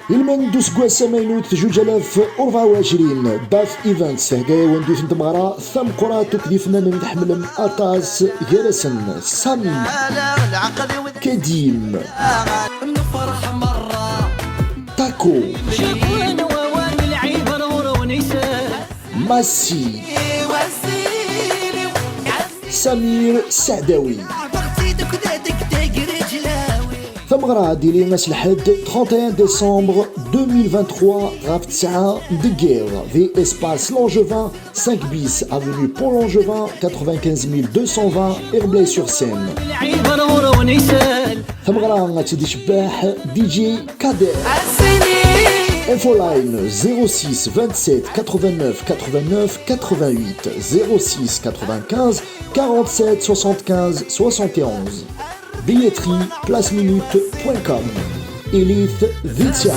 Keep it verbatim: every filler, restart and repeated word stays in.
Ilmend useggas amaynut juǧ alaf u rebɛa u ɛecrin, Bath Events thegga-yawen-d yiwet n tmeɣra tameqqrant akked yifnanen tḥemmlem aṭas, gar-asen Sami, Kadim, Taco, Massi, Samir Saɛdawi. Tameɣra ad d-tili ass lḥedd trente et un décembre deux mille vingt-trois ɣef tesɛa deg yiḍ di Espace Langevin, cinq bis avenue Pont Langevin, quatre-vingt-quinze mille deux cent vingt, Herblay-sur-Seine. Tameɣra ad tt-id-icebbeḥ D J Kader. Infoline zéro six vingt-sept quatre-vingt-neuf quatre-vingt-neuf quatre-vingt-huit, zéro six quatre-vingt-quinze quarante-sept soixante-quinze soixante et onze. Billetterie place minute point com. Elite Vitial.